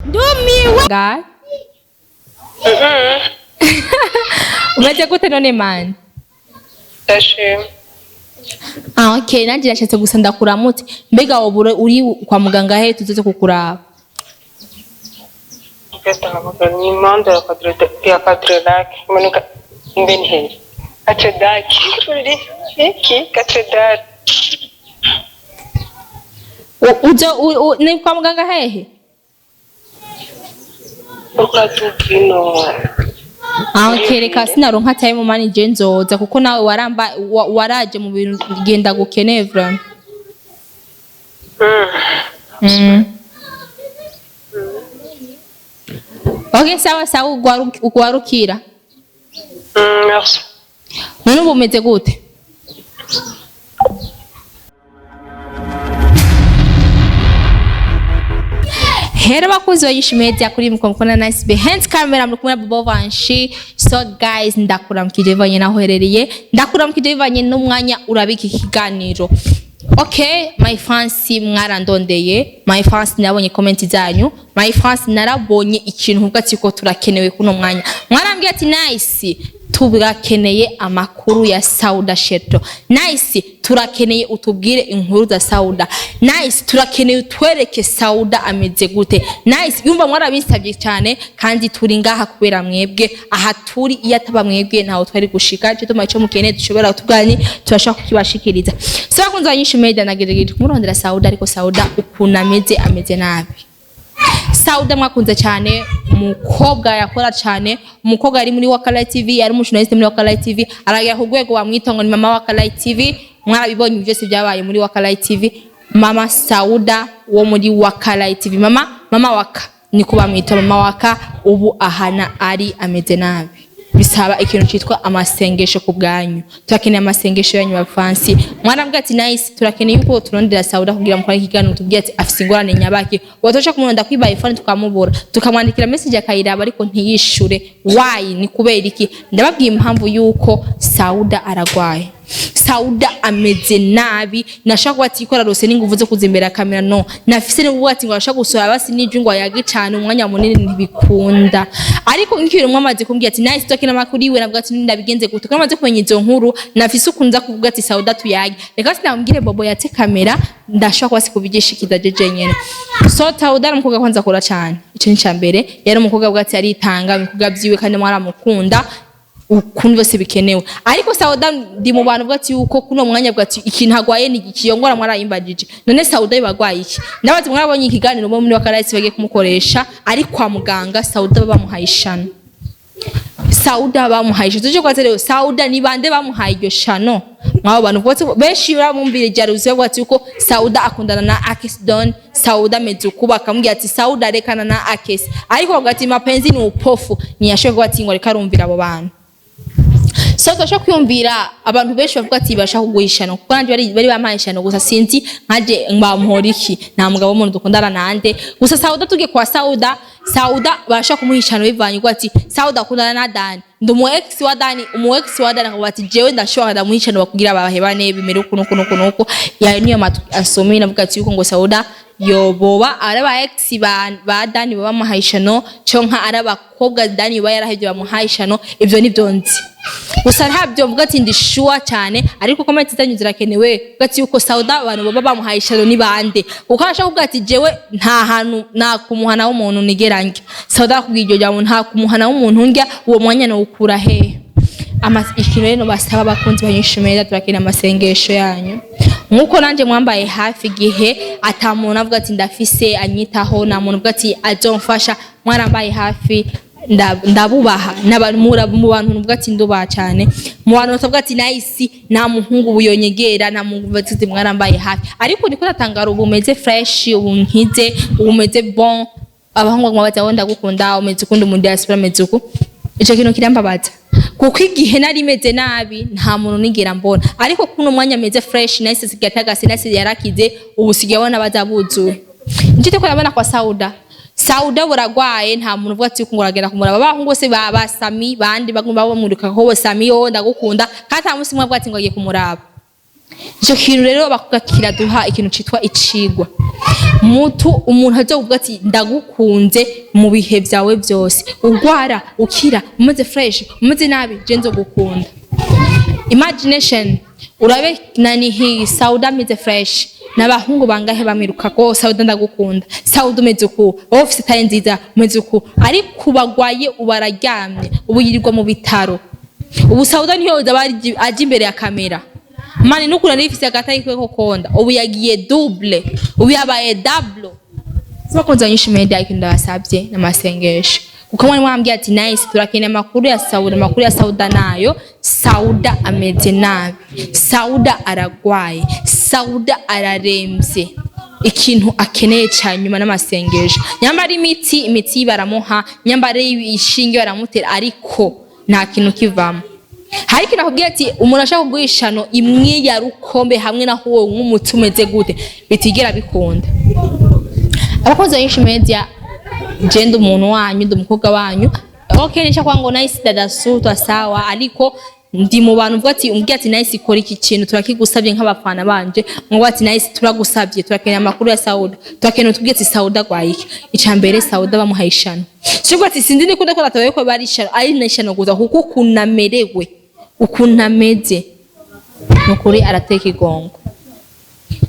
Ndumiwe. Ga. Umeze gute none man? Ndashima. Ah, okay, nanjye nashatse gusa ndakuramutse. Mbega ubu uri kwa muganga he tuzoze kukuraba? Mbega ni impande ya ya Cadrelac imanuka mbe ni hehe? Cathédrale. Iki Cathédrale. Uzo ni kwa muganga hehe? Uriko uraduga. Ah, okay, reka sinaronka time man, je nzoza kuko nawe waramba waraje mu bintu genda gukeneye vraiment. Okay, sawa sawa, ugwarukira. Merci. None ubu umeze gute? Hera bakunzi ba Yishi Media, kuri mko mkona nice behind camera muri kumwe na Bobo Vanshi. So guys, ndakuramukije bivanye naho uherereye, ndakuramukije bivanye n'umwanya urabika ikiganiro. Okay, my fans, mwarandondeye. My fans, nabonye comment zanyu. My fans, narabonye ikintu mvuga ati ko turakenewe kuno mwanya. Mwarambwiye ati: "Nice, turakeneye amakuru ya Sauda Sheto. Nice, turakeneye utubwire inkuru za Sauda. Nice, turakeneye utwereke Sauda ameze gute." Nice, yumva mwarabinsabye cyane kandi turi ngaha kubera mwebwe. Aha turi iyo ataba mwebwe ntaho twari gushika. Cyo tuma icyo mukeneye dushobora kutugani turashaka kukibashikiriza. So bakunzi ba Nyinshi Media, nagerageje kumurondera Sauda, ariko Sauda ukuntu ameze, ameze nabi. Sauda mwakunze cyane, umukobwa yakora cyane, umukobwa yari muri Wakala TV, yari umujournaliste muri Wakala TV, aragera ku rwego bamwita ngo ni mama Wakala TV. Mwarabibonye byose byabaye muri Wakala TV. Mama Sauda wo muri Wakala TV, mama Waka niko bamwita, mama Waka, ubu ahana ari ameze nabi. Bisaba ikintu cyitwa amasengesho ku bwanyu. Turakeneye amasengesho yanyu bafansi. Mwarambwira ati: "Nice, turakeneye yuko turondera Sauda kugira mukore ikiganiro, tubwire ati afise ingorane nyabaki." Watosha kumurondera kwiba iPhone tukamubura, tukamwandikira message akayiraba ariko ntiyishure. Why? Ni kubera iki? Ndababwiye impamvu yuko Sauda aragwaye. Sauda ameze nabi, nashaka kuba ati ikora rose n'inguvu zo kuza imbere ya kamera, no nafise n'ubwo ati ngo arashaka gusohora basi n'ijwi ngo ayage cane umwanya munini, ntibikunda. Ariko nk'ikintu mwamaze kumbwira ati: "Nice, tokina amakuru iwe," navuga ati ndabigenze gute? Kuko namaze kumenya izo nkuru, nafise ukuntu nza kuvuga ati Sauda tuyage. Reka sinambwire Bobo yatse kamera, ndashaka kuba sikubigishikiza jeje nyene. So Sauda ari umukobwa kwanza akora cane, ico ni ca mbere. Yari umukobwa bwa ati aritanga mu bikorwa vyiwe kandi mwaramukunda ukuntu byose bikenewe. Ariko Sauda ndi mu bantu bwati yuko kuno mwanya bwati ikintu agwaye ni iki, yongora mwarayimbajije. None Sauda yibagwaye iki? Ndabazi mwarabonye ikiganiro bo muri Wakarayisi bagiye kumukoresha ari kwa muganga. Sauda bamuhaye ishano, Sauda bamuhaye ishano. Tuje kwaze rero, Sauda ni bande bamuhaye iryo shano? Mwabo bantu bose benshi bamumbire jalousie bwati yuko Sauda akundana na Akes Don. Sauda ameze uku, bakamubwira ati: "Sauda, rekana na Akes." Ariko bavuga ati mapenzi ni upofu, ntiyashoboye kuba ati ngo reka arumvira abo bantu. So turashobora kwiyumvira abantu benshi bavuga ati bashaka kuguha ishano, kuko nanjye bari bampaye ishano, gusa sinzi nkaje bamuhora iki, nta mugabo w'umuntu dukundana nande. Gusa Sauda, tugiye kwa Sauda, Sauda bashaka kumuha ishano bivanye kuko ati Sauda akundana na Dani, ndi umu ex wa Dani. Umu ex wa Dani akavuga ati jewe ndashobora ndamuha ishano bakugira bahebane, bimere uku nuku nuku nuku. Yayo niyo matwi asomeye, navuga ati yuko ngo Sauda yoboba ari aba ex ba Dani bamuhaye ishano, cyo nka ari abakobwa Dani ba yarahevye bamuhaye ishano. Ivyo nivyo nzi gusa, ntabyo mvuga ati ndi sure cyane, ariko comment zanyu zirakenewe. Mvuga ati yuko Sauda abantu baba bamuhaye ishano ni bande? Kuko arashaka kuvuga ati jewe nta hantu nta kumuhana w'umuntu nigera njya. Sauda akubwiye iryo jambo, nta kumuhana w'umuntu njya, uwo mwanya nawukura hehe? Ikintu rero basaba abakunzi banyishimira, turakeneye amasengesho yanyu nkuko nanje mwambaye hafi igihe ata muntu avuga ati ndafise anyitaho, nta muntu avuga ati azomfasha. Mwarambaye hafi, ndabubaha n'abantu mu bantu nuvuga ati ndubaha cyane, mu bantu batavuga ati Nice nta muhungu buyonyegera, nta muhungu ati mwarambaye hafi. Ariko niko natangara, ubu umeze fresh, ubu nkize, ubu umeze bon. Abahungu baguma bati: "Ndagukunda, umeze ukundi mu diaspora, ameze uku." Ico kintu kirambabaza kuko igihe nari meze nabi nta muntu nigera mbona, ariko kuno mwanya meze fresh, Nice sigaye atagase, Nice yarakize, ubu sigaye abona bazabuzuye. Nicyo ko nabona kwa Sauda. Sauda buragwaye, nta muntu uvuga ati ngo uragenda kumuraba. Abahungu bose ba Sami bandi baguma bamurika ko Sami yo ndagukunda, kandi nta munsi umwe avuga ati ngo agiye kumuraba. Ico kintu rero bakubwira kiraduha ikintu citwa icigwa. Mutu umuntu azokuvuga ati ndagukunze mu bihe vyawe vyose, ugwara, ukira, umeze fresh, umeze nabi, je nzogukunda. Imagination, urabe nani Sauda ameze fresh, n'abahungu bangahe bamwiruka ko Sauda ndagukunda, Sauda umeze uku, wowe ufise taille nziza, umeze uku, ariko ubagwaye, ubu araryamye, ubu yirirwa mu bitaro. Ubu Sauda niyo aba aje imbere ya kamera mani nukuna nifise agatayi ko konda, ubu yagiye double, ubu yabaye double. Bakunze Nyinshi Media, ikintu ndabasabye n'amasengesho, kuko mwari mwambwiye ati Nice, turakeneye amakuru ya Sauda. Amakuru ya Sauda nayo, Sauda ameze nabi, Sauda aragwaye, Sauda araremvye. Ikintu akeneye cyane nyuma n'amasengesho. Nyambara imiti baramuha, nyambara ishinge baramutera, ariko nta kintu kivamo. Hari ikintu akubwiye ati umuntu ashaka kuguha ishano imwe ya rukombe hamwe naho wowe nk'umuti umeze gute, bitigera bikunda. Abakunzi ba Nyinshi Media, je ndi umuntu wanyu, ndi umukobwa wanyu. Okay, nisha kwa ngo Nice dada sutwa sawa, ariko ndi mu bantu uvuga ati umbwiye ati Nice ikora iki kintu, turakigusabye nk'abafana banje, ngo ati Nice turagusabye, turakeneye amakuru ya Sauda, turakeneye utubwiye ati Sauda gwaye iki. Ica mbere Sauda bamuhaye ishano, sibwo ati sinzi nikunda ko batabaye ko bari ishano, ari na ishano gusa, kuko ukuntu amerewe, ukuntu ameze, nukuri arateka igongo.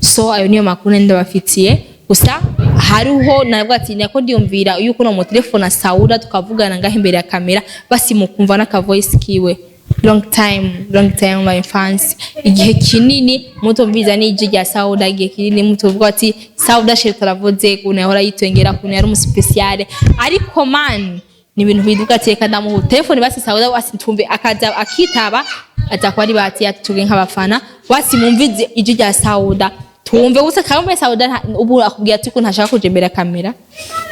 So ayo niyo makuru nari ndabafitiye. Gusa hariho nabwo ati nako ndiyumvira yuko no mu telefone Sauda tukavugana ngaho imbere ya kamera, basi mukumva n'aka voice kiwe. Long time, long time my fans, igihe kinini mutumviza n'ijwi rya Sauda, igihe kinini mutuvuga ati Sauda chérie turavuze ukuntu yahora yitwengera, ukuntu yari umu spéciale. Ariko man, ni ibintu biduka ati reka ndamuha telefone basi Sauda, basi tumve akaza akitaba, aza kuba ari bati yatuge nk'abafana, basi mumvize ijwi rya Sauda tumve gusa. Kamwe Sauda ubu akubwira ati ko ntashaka kuja imbere ya kamera,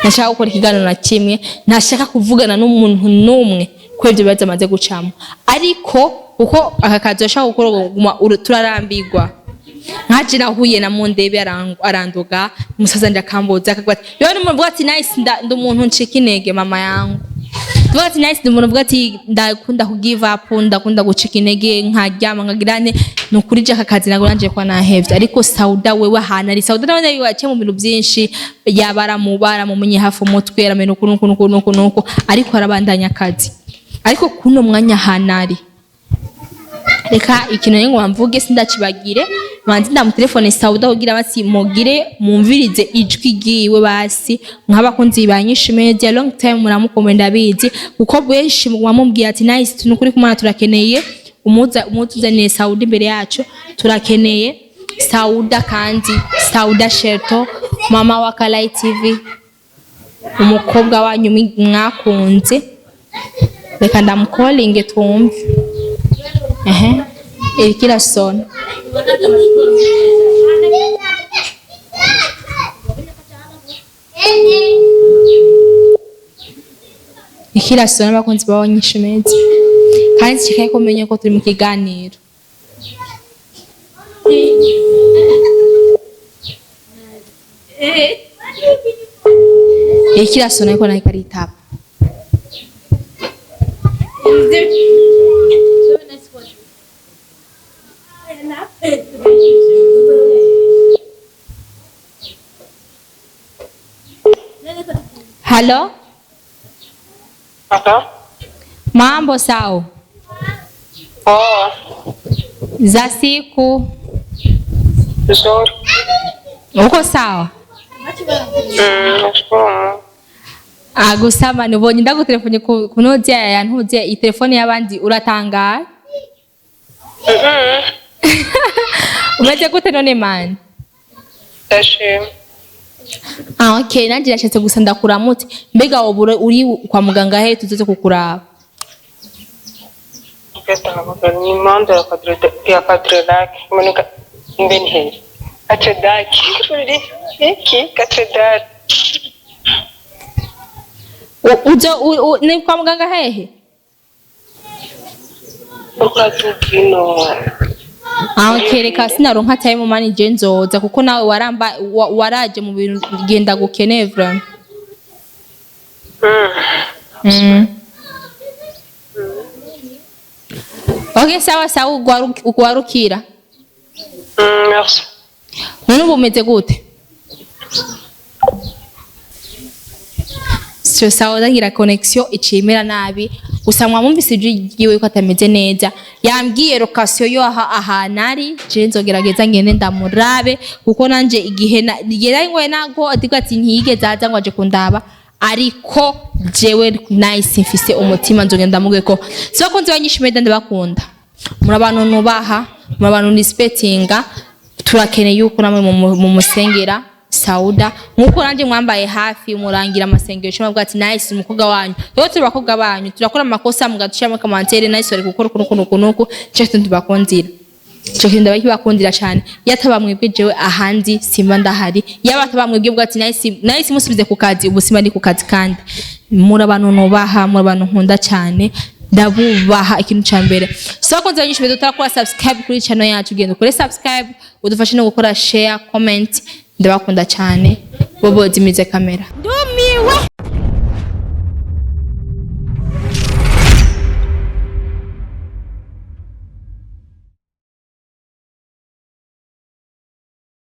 ntashaka gukora ikiganiro na kimwe, ntashaka kuvugana n'umuntu n'umwe ko ibyo bibazo amaze gucamo. Ariko kuko aka kazi ashaka gukora guma turarambirwa. Nkaje nahuye na Mundebe aranduga umusaza ndakambuza, akavuga ati yo ni umuntu ati Nice ndi umuntu ncika intege, mama yangu. Tuvuga ati Nice ndi umuntu uvuga ati ndakunda ku give up, ndakunda gucika intege, nkaryama, nkagira ne ni ukuri je aka kazi ntabwo nanje kwa nahevye. Ariko Sauda wewe ahantu ari, Sauda nawe yaciye mu bintu byinshi, yaba aramumenye hafi umutwe, aramenya uku nuku nuku nuku nuku, ariko arabandanya akazi. Ariko kuno mwanya ahantu ari, reka ikintu ngo mvuge sindakibagire, manzi ndamutelefone Sauda kugira basi mugire mumvirize ijwi ryiwe, basi nk'abakunzi ba Nyinshi Media, long time muramukomenda ndabizi, kuko benshi mumubwiye ati Nice, nukuri kumana turakeneye umuza umutuzaniye Sauda imbere yacu, turakeneye Sauda. Kandi Sauda Sherto, mama wa Kalai TV, umukobwa wanyu mwakunze, reka ndamukolinge twumve. Ehe, iriko irasona. Iriko irasona, abakunzi bawe Nyinshi Media, kandi nshikaye ko menye ko turi mu kiganiro. Iriko irasona ariko nayo ikaritaba. Halo? Halo? Mambo sawa? Poa. Za siku? Nzuri. Uko sawa? Nashukuru Mungu. Ah, gusa mani ubonye ndagutelefone kunoza ya ntuze itelefone y'abandi, uratangara. Umeze gute none mani? Ndashima. Ah, okay, nanjye nashatse gusa ndakuramutse. Mbega ubu uri kwa muganga he tuzoze kukuraba? Ni membre ya Quadrilac imanuka imbeni heri Cathédrale iki Cathédrale. Uzo ni kwa muganga hehe? Uriko ino. Ah, okay, reka sinaronka time mani, je nzoza kuko nawe waramba waraje mu bintu genda gukeneye vraiment. Okay, sawa sawa, ugwarukira. Merci. None ubu umeze gute? Sio sawa, ngira connection icimera nabi. Gusa mwamwumvise ijwi ryiwe ko atameze neza. Yambwiye location yo aha ahantu ari, je nzogerageza ngende ndamurabe, kuko nanje igihe igihe nari ngoye nago atiga ati ntiyigeze aza ngo aje kundaba, ariko jewe Nice mfise umutima, nzogenda ndamubwiye ko so bakunzi banyinshi meda ndabakunda, muri abantu nubaha, muri abantu nispetinga. Turakeneye yuko namwe mumusengera Sauda nkuko nanjye mwambaye hafi, murangira amasengesho, mwavuga ati Nice umukobwa wanyu, rero turi abakobwa banyu, turakora amakosa, mugadushiramo commentaire, Nice bari gukora uku nuku nuku nuku. Ico kintu tubakundira, ico kintu ndabakibakundira cyane. Yataba mwebwe jewe ahandi simba ndahari, yaba ataba mwebwe bwa ati Nice, Nice musubize ku kazi, ubu simba ndi ku kazi. Kandi muri abantu nubaha, muri abantu nkunda cyane, ndabubaha. Ikintu ca mbere, so bakunze abanyeshuri beza utarakora subscribe kuri channel yacu, genda ukore subscribe, udufashe no gukora share, comment. Ndabakunda cyane. Bobo, zimize kamera. Ndumiwe.